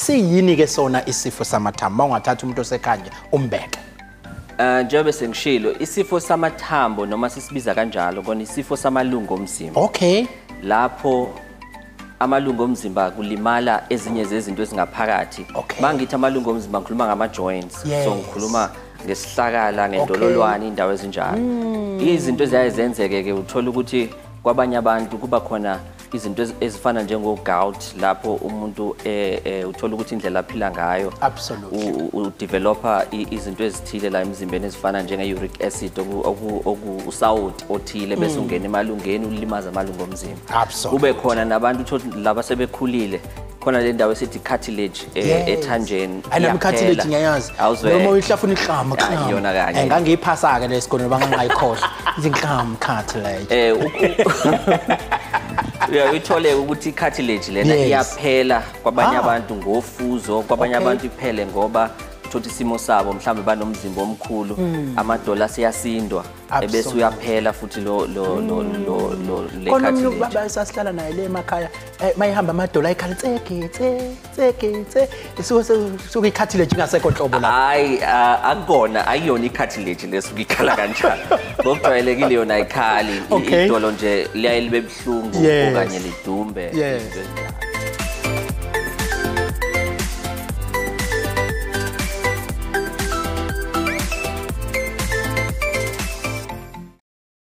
Siyini ke sona isifo samathambo? Mawungathatha umuntu osekhaya umbeke. Njengoba sengishilo, isifo samathambo noma sisibiza kanjalo kona isifo samalungu omzimba. Okay. Lapho amalungu omzimba kulimala ezinye zezinto ezingaphakathi. Okay. Mangithi amalungu omzimba ngikhuluma ngama joints. Yes. So ngikhuluma ngesihlakala, ngendololwane, indawo ezinjalo. Izinto eziyaye zenzeke ke uthola ukuthi kwabanye abantu kuba khona izinto ezifana njengo gout, lapho umuntu uthola ukuthi indlela aphila ngayo udeveloper izinto ezithile la emzimbeni ezifana njenge uric acid, usawoti othile, bese ungena emalungeni ulimaza amalungu omzimba. Kube khona nabantu uthola laba sebekhulile, khona le ndawo esithi cartilage ethanjeni. Ayina cartilage ngiyayazi. Noma uyihlafuna ihlama klama. Iyona kanye. Ngangiyiphasa ke lesikoleni bangangayikhohlwa. Izinhlama cartilage. Uyithole ukuthi cartilage lena iyaphela kwabanye abantu ngofuzo, kwabanye abantu iphele ngoba uthola isimo sabo mhlawumbe banomzimba omkhulu, amadola siyasindwa ebese uyaphela futhi lo lo lo lo lo le cartilage. Khona ubaba esasihlala naye le emakhaya, mayihamba amadola ayikhala tseke tse tseke tse, isuke i-cartilage ingasekho nhlobo la. Hayi, akukona, ayiyona i-cartilage lesuke ikhala kanjalo. Ngokujwayelekile yona ayikhali, idolo nje liyaye libe buhlungu okanye lidumbe.